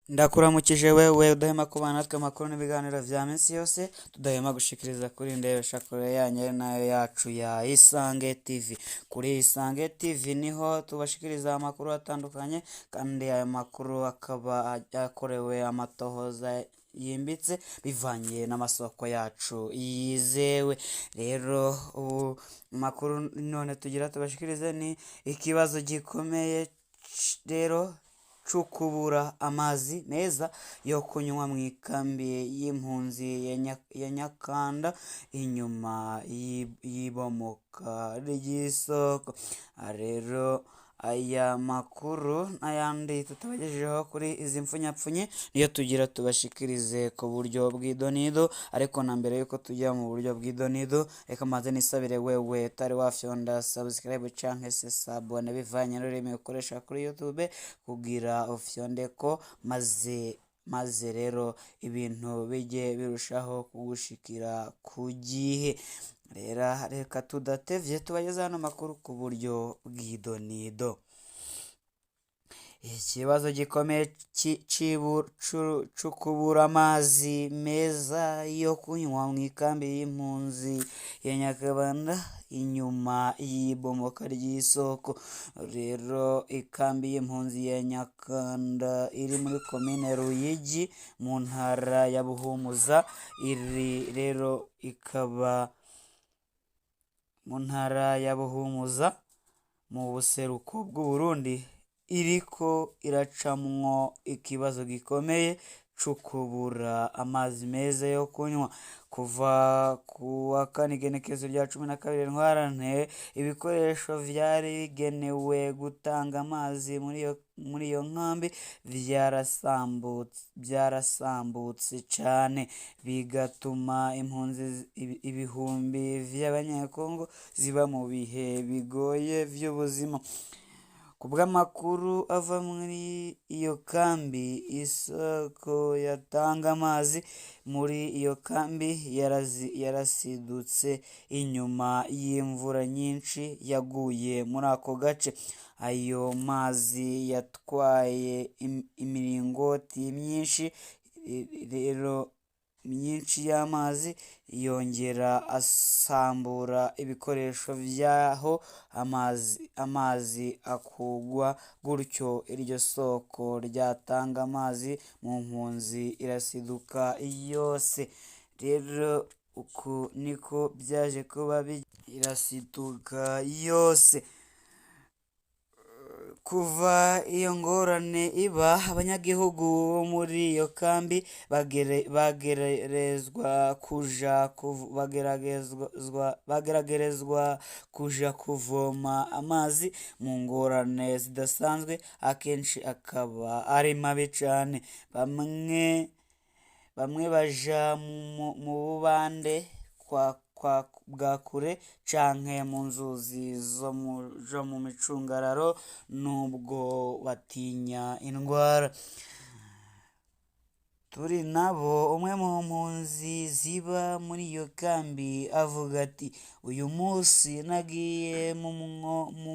Ndakuramukije wewe udahema kubana natwe amakuru n'ibiganiro vya minsi yose tudahema gushikiriza kuri ndebeshakure yanyu ari nayo yacu ya Isange TV. Kuri Isange TV niho tubashikiriza amakuru atandukanye, kandi ayo makuru akaba yakorewe amatohoza yimbitse bivanye n'amasoko yacu yizewe. Rero ubu makuru none tugira tubashikirize ni ikibazo gikomeye rero cukubura amazi meza yo kunywa mu ikambi y'impunzi ya Nyakanda inyuma y'ibomoka ry'isoko. Rero aya makuru n'ayandi tutabagejejeho kuri izi mfunyapfunye niyo tugira tubashikirize ku buryo bw'idonido. Ariko na mbere yuko tujya mu buryo bw'idonido, reka maze nisabire wewe utari wafyonda subscribe canke se sabone bivanye n'ururimi ukoresha kuri YouTube, kugira ufyondeko maze rero ibintu bijye birushaho kugushikira ku gihe. Rero reka tudatevye tubageze hano makuru ku buryo bw'idonido. Ikibazo gikomeye c'ukubura amazi meza yo kunywa mu ikambi y'impunzi ya Nyakabanda inyuma y'ibomoka ry'isoko. Rero ikambi y'impunzi ya Nyakanda iri muri komine Ruyigi mu ntara ya Buhumuza, iri rero ikaba mu ntara ya Buhumuza mu buseruko bw'Uburundi, iriko iracamwo ikibazo gikomeye c'ukubura amazi meza yo kunywa. Kuva ku wa kane igenekerezo rya 12 Ntwarante, ibikoresho vyari bigenewe gutanga amazi muri iyo nkambi vyarasambutse cane, bigatuma impunzi ibihumbi vy'abanyekongo ziba mu bihe bigoye vy'ubuzima. Ku bw'amakuru ava muri iyo kambi, isoko yatanga amazi muri iyo kambi yarasidutse inyuma y'imvura nyinshi yaguye muri ako gace. Ayo mazi yatwaye imiringoti myinshi rero myinshi y'amazi, yongera asambura ibikoresho vy'aho amazi akugwa, gutyo iryo soko ryatanga amazi mu mpunzi irasiduka yose. Rero uku niko vyaje kuba irasiduka yose. Kuva iyo ngorane iba, abanyagihugu bo muri iyo kambi bageragerezwa kuja kuvoma amazi mu ngorane zidasanzwe, akenshi akaba ari mabi cane. Bamwe baja mu bubande bwa kure canke mu nzuzi zo mu micungararo, nubwo batinya indwara. Turi nabo umwe mu mpunzi ziba muri iyo kambi avuga ati: "Uyu munsi nagiye mu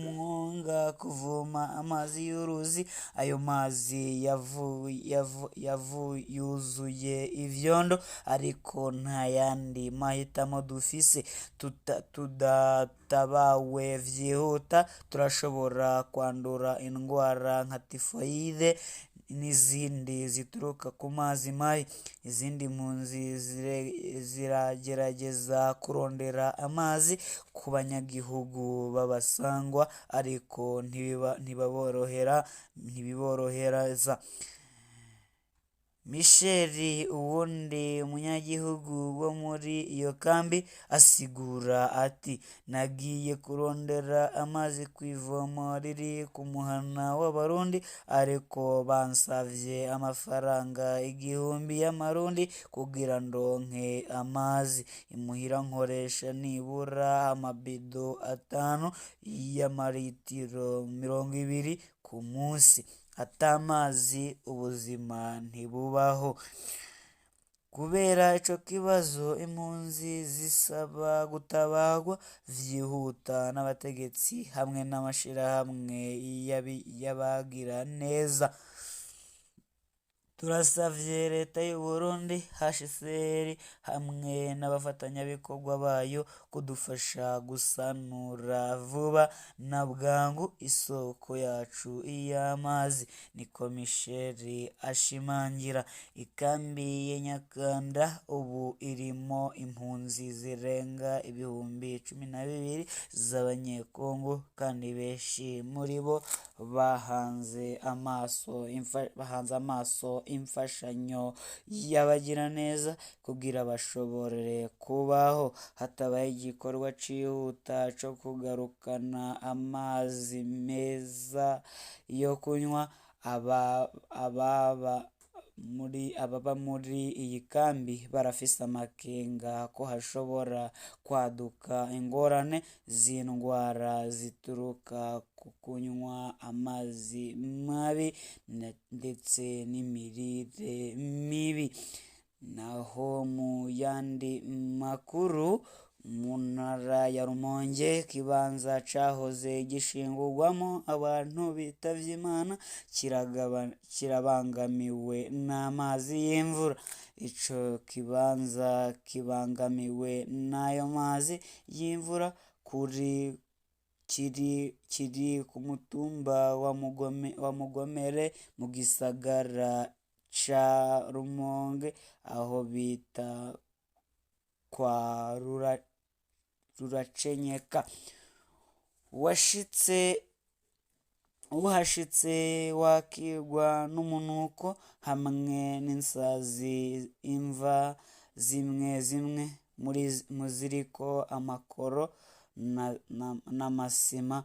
mwonga kuvoma amazi y'uruzi, ayo mazi yuzuye ivyondo, ariko nta yandi mahitamo dufise. Tudatabawe vyihuta turashobora kwandura indwara nka tifoyide n'izindi zituruka ku mazi mabi." Izindi mpunzi ziragerageza kurondera amazi ku banyagihugu b'abasangwa, ariko ntibiborohereza. Michel, uwundi munyagihugu wo muri iyo kambi, asigura ati: "Nagiye kurondera amazi kw'ivomo riri ku muhana w'Abarundi, ariko bansavye amafaranga 1000 y'amarundi kugira ndonke amazi. Imuhira nkoresha nibura amabido 5 y'amaritiro 20 ku munsi. Ata mazi ubuzima ntibubaho." Kubera ico kibazo, impunzi zisaba gutabarwa vyihuta n'abategetsi hamwe n'amashirahamwe y'abagira neza. Turasavye leta y'u Burundi, HCR hamwe n'abafatanyabikorwa bayo kudufasha gusanura vuba na bwangu isoko yacu y'amazi, niko Michel ashimangira. Ikambi ya Nyakanda ubu irimo impunzi zirenga 12,000 z'Abanyekongo, kandi benshi muri bo bahanze amaso imfashanyo y'abagiraneza kugira bashobore kubaho. Hatabaye igikorwa cihuta co kugarukana amazi meza yo kunywa, ababa muri iyi kambi barafise amakenga ko hashobora kwaduka ingorane z'indwara zituruka ku kunywa amazi mabi ndetse n'imirire mibi. Naho mu yandi makuru, mu ntara ya Rumonge, ikibanza cahoze gishingurwamo abantu bitavye Imana kirabangamiwe n'amazi y'imvura. Ico kibanza kibangamiwe n'ayo mazi y'imvura kiri ku mutumba wa Mugomere mu gisagara ca Rumonge, aho bita kwa Ruracenyeka. Uhashitse wakirwa n'umunuko hamwe n'insazi. Imva zimwe zimwe mu ziriko amakoro n'amasima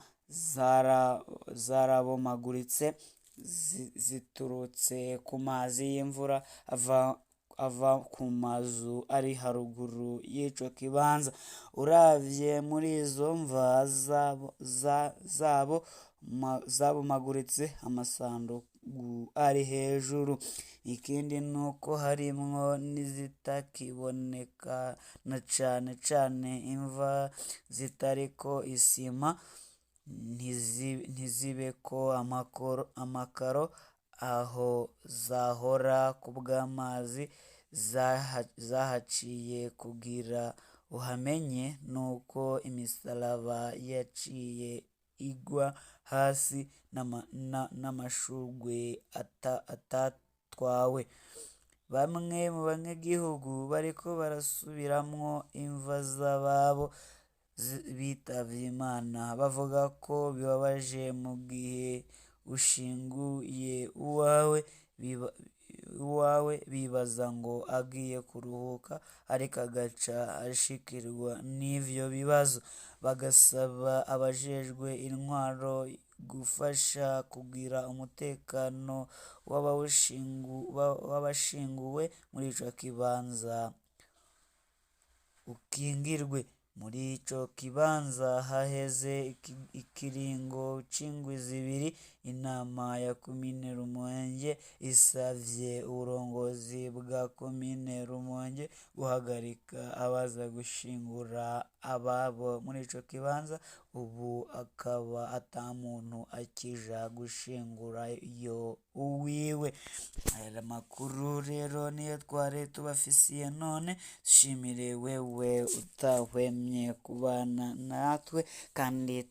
zarabomaguritse ziturutse ku mazi y'imvura ava ku mazu ari haruguru y'ico kibanza. Uravye muri izo mva zabo zabomaguritse, amasandugu ari hejuru. Ikindi nuko harimwo n'izitakiboneka, na cane cane imva zitariko isima ntizibeko amakaro aho zahora kubw'amazi zahaciye. Kugira uhamenye nuko imisalaba yaciye igwa hasi n'amashurwe atatwawe. Bamwe mu banyagihugu bariko barasubiramwo imva z'ababo bitavye Imana bavuga ko bibabaje mu gihe ushinguye uwawe bibaza ngo agiye kuruhuka, ariko agaca ashikirwa n'ivyo bibazo. Bagasaba abajejwe intwaro gufasha kugira umutekano w'abashinguwe muri ico kibanza ukingirwe. Muri ico kibanza haheze ikiringo c'indwi 2 inama ya komine Rumonge isavye uburongozi bwa komine Rumonge guhagarika abaza gushingura ababo muri ico kibanza. Ubu akaba ata muntu akija gushingurayo uwiwe. Aya makuru rero niyo twari tubafisiye none. Dushimire wewe utahwemye kubana natwe, kandi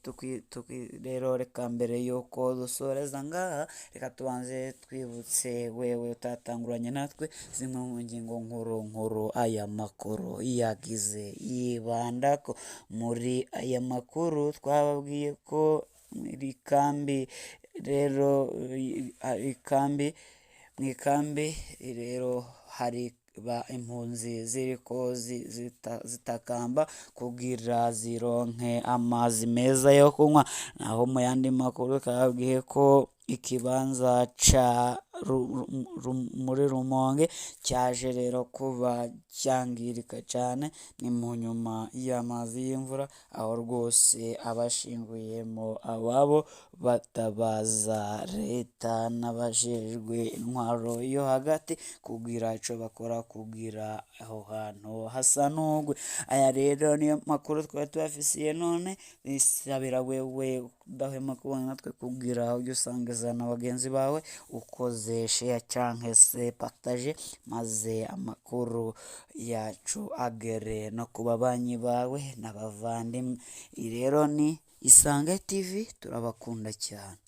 rero reka mbere yuko dusoreza ngaha, reka tubanze twibutse wewe utatanguranye natwe zimwe mu ngingo nkuru nkuru aya makuru yagize yibandako. Muri aya makuru twababwiye ko ikambi rero ikambi mu ikambi rero hari ba impunzi ziriko zitakamba kugira zironke amazi meza yo kunywa. Naho mu yandi makuru twababwiye ko ikibanza ca muri Rumonge cyaje rero kuba cyangirika cyane. Ni mu nyuma y'amazi y'imvura, aho rwose abashinguyemo ababo batabaza leta n'abajejwe intwaro yo hagati kugira ico bakora kugira aho hantu hasanurwe. Aya rero niyo makuru twari tubafisiye none. Nisabira wewe udahwema kubana natwe kugira ujye usangiza na bagenzi bawe ukoze share canke se partage, maze amakuru yacu agere no ku babanyi bawe n'abavandimwe. Iyi rero ni Isange TV, turabakunda cyane.